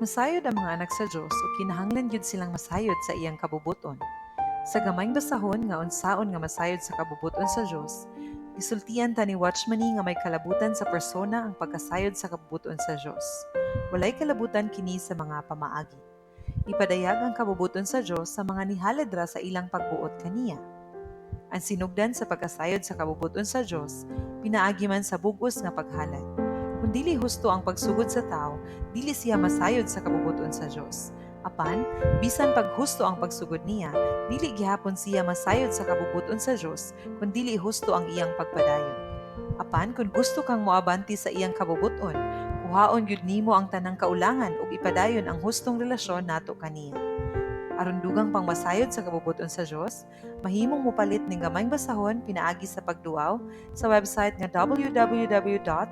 Masayod ang mga anak sa Dios ug kinahanglan gyud silang masayod sa iyang kabubut-on. Sa gamayng basahon nga unsaon nga masayod sa kabubut-on sa Dios, gisultian ta ni Watchman Nee nga may kalabutan sa persona ang pagkasayod sa kabubut-on sa Dios. Walay kalabutan kini sa mga pamaagi. Ipadayag ang kabubut-on sa Dios sa mga nihalad ra sa ilang pagbuot kaniya. Ang sinugdan sa pagkasayod sa kabubut-on sa Dios pinaagi man sa bug-os nga paghalad. Kung dili husto ang pagsugod sa tawo, dili siya masayod sa kabubut-on sa Dios. Apan, bisan pag husto ang pagsugod niya, dili gihapon siya masayod sa kabubut-on sa Dios kung dili husto ang iyang pagpadayon. Apan kung gusto kang moabante sa iyang kabubut-on, kuhaon gyud nimo ang tanang kaulangan ug ipadayon ang hustong relasyon nato kaniya. Aron dugang pang masayod sa kabubut-on sa Dios, mahimong mopalit ning gamayng basahon pinaagi sa pagduaw sa website nga www.gbpi.org.ph.